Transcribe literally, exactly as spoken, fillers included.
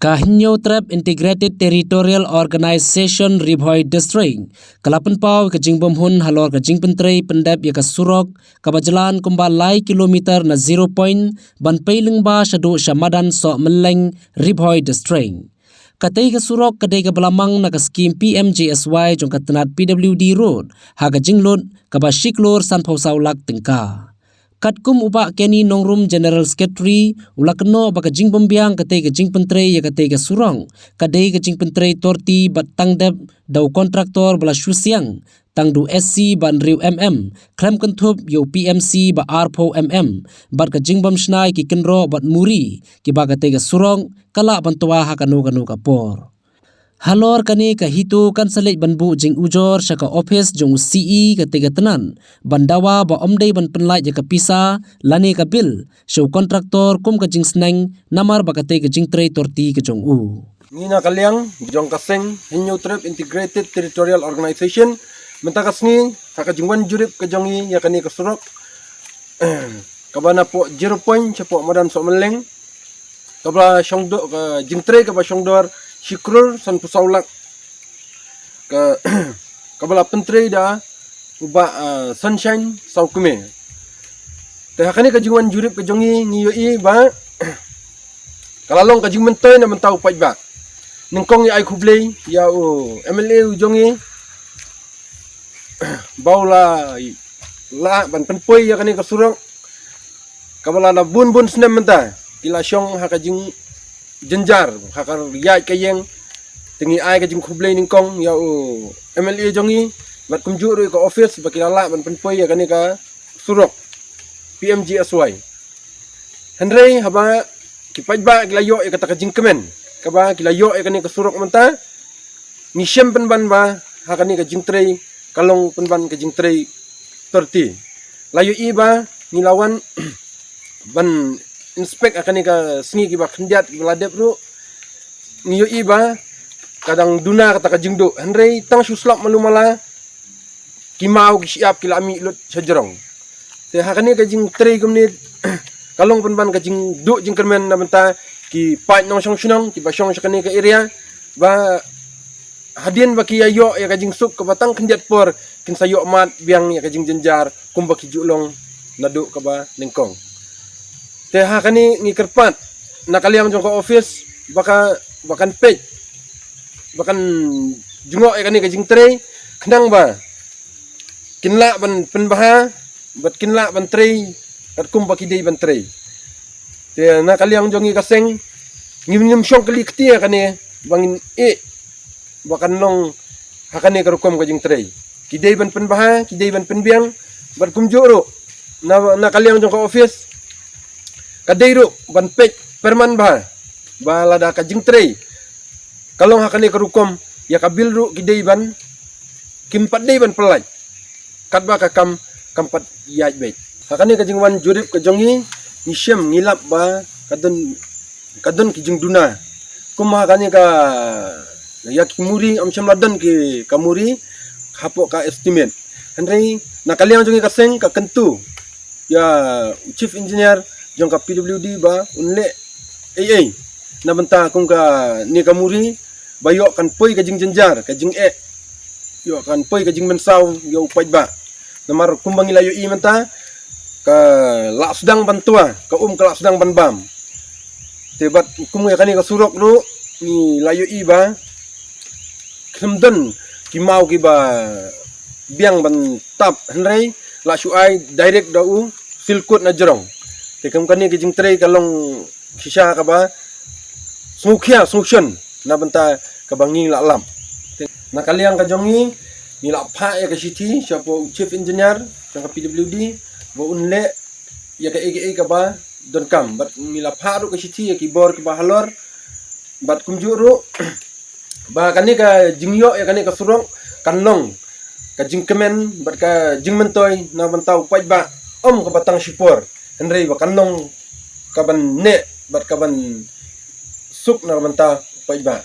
Ka Hynñiewtrep Integrated Territorial Organization Ri Bhoi District ka la pynpaw ka jingbymhun halor ka jingpyntrei pyndep ïa ka surok kaba jlan kumba lai kilometer na Zero Point ban pei lyngba shaduh sha madan Sohmylleng, Ri Bhoi District. Katei ka surok ka dei kaba la mang na ka skhim P M G S Y jong ka tnat P W D Road ha ka jinglut kaba shi klur sanphew saw lak tyngka. Katkum u Bah Kenny Nongrum, General Secretary, u la kynnoh ba ka jingbymbiang katei ka jingpyntrei ïa katei ka surok ka dei ka jingpyntrei torti bad tang dep da u kontraktor ba la shu siang tang da u S C ba hynriew mm, khlem kynthup ïa u P M C ba arphew mm, bad ka jingbym shna ïa ki kynroh bad muri kiba katei ka surok ka lah ban twa ha kano kano ka por. Halor kane ka HITO kan sa leit ban buh jingujor sha ka ophis jong u C E katei ka tnat ban dawa ba ym dei ban pynlait ïa ka pisa lane ka bil sha u kontraktor kum ka jingsneng namar ba katei ka jingtrei torti ka jong u. Ngi na ka liang jong ka seng Hynñiewtrep Integrated Territorial Organization, mynta ka sngi ha ka jingwan jurip ka jong ngi ïa kane ka surok kaba napoh Zero Point shapoh madan Sohmylleng, kaba shong dor, ka jingtrei kaba shong dor shi klur sanphew saw lak, ka kaba la pyntrei da u Bah, ah, Sunshine Sawkmie. Te ha kane ka jingwan jurip ka jong ngi, ngi ïohi ba ka la long ka jingmyntoi na bynta u paidbah. Nyngkong ngi ai khublei ïa u M L A u jong ngi ba u la lah ban pynpoi ïa kane ka surok kaba la na bun bun snem mynta ki la shong ha ka jingjynjar, ha ka ïaid ka ïeng. Te ngi ai ka jingkhublei nyngkong ïa u M L A jong ngi bad kumjuh ruh ïa ka ophis ba ki la lah ban pynpoi ïa kane ka surok P M G S Y. Hynrei haba ki paidbah ki la ïoh ïa kata ka jingkmen kaba ki la ïoh ïa kane ka surok mynta, ngi shem pynban ba ha kane ka jingtrei ka long pynban ka jingtrei torti. La ïohi ba ngi la wan ban inspect ha kane ka sngi kiba khyndiat kiba la dep ruh, ngi ïohi ba ka dang duna kata ka jingduh, hynrei tang shu slap malu mala ki maw ki shyiap ki la mih lut sha jrong. Te ha kane ka jingtrei kumne ka long pynban ka jingduh jingkyrmen na bynta ki paid nongshong shnong kiba shong sha kane ka area, ba hadien ba ki ïa ïoh ïa ka jingsuk kaba tang khyndiat por, kin sa ïoh mad biang ïa ka jingjynjar kumba ki ju long naduh kaba nyngkong. Te ha kane ngi kyrpad na ka liang jong ka ophis ba ka, ba kan peit, ba kan jngoh ïa kane ka jingtrei khnang ba kin lah ban pynbha bad kin lah ban trei katkum ba ki dei ban trei. Te na ka liang jong ngi ka seng, ngim, ngim shong kali kti ïa kane ba ngin ïeh ba kan long ha kane ka rukom ka jingtrei. Ki dei ban pynbha, ki dei ban pynbiang, bad kumjuh ruh na, na ka liang jong ka ophis ka dei ruh ban peit pyrman bha ba lada ka jingtrei ka long ha kane ka rukom, ïa ka bil ruh ki dei ban, kim pat dei ban pynlait katba ka kam kam pat ïaid beit. Ha kane ka jingwan jurip ka jong ngi, ngi shem, ngi lap ba ka don, ka don ki jingduna. Kum ha kane ka, ïa ki muri, ym shym la don ki ka muri hapoh ka estimate. Hynrei na ka liang jong ngi ka seng ka kyntu ïa u chief engineer jong ka P W D ba un leh ei ei na bynta kum kane ka muri ba ïoh kan poi ka jingjynjar, ka jingeh, ïoh kan poi ka jingmynsaw ïa u paidbah. Namar kumba ngi la ïohi mynta, ka la sdang ban twa, ka um ka la sdang ban bam. Te bad kum ïa kane ka surok ruh ngi la ïohi ba khlem don ki maw kiba biang ban tap, hynrei la shu ai direct da u Silkut na jrong. Te kum kane ka jingtrei ka long shisha kaba sngewkhia sngewshon na bynta kaba ngi la lap. Te na ka liang ka jong ngi, ngi la phah ïa ka shithi shapoh u chief engineer jong ka P W D ba un leh ïa kaei kaei kaba donkam, bad ngi la phah ruh ka shithi ïa ki bor kiba halor. Bad kumjuh ruh ba kane ka jingïoh ïa kane ka surok kan long ka jingkmen bad ka jingmyntoi na bynta u paidbah, ym kaba tang shipor, hynrei ba kan long kaban neh bad kaban suk na bynta u paidbah.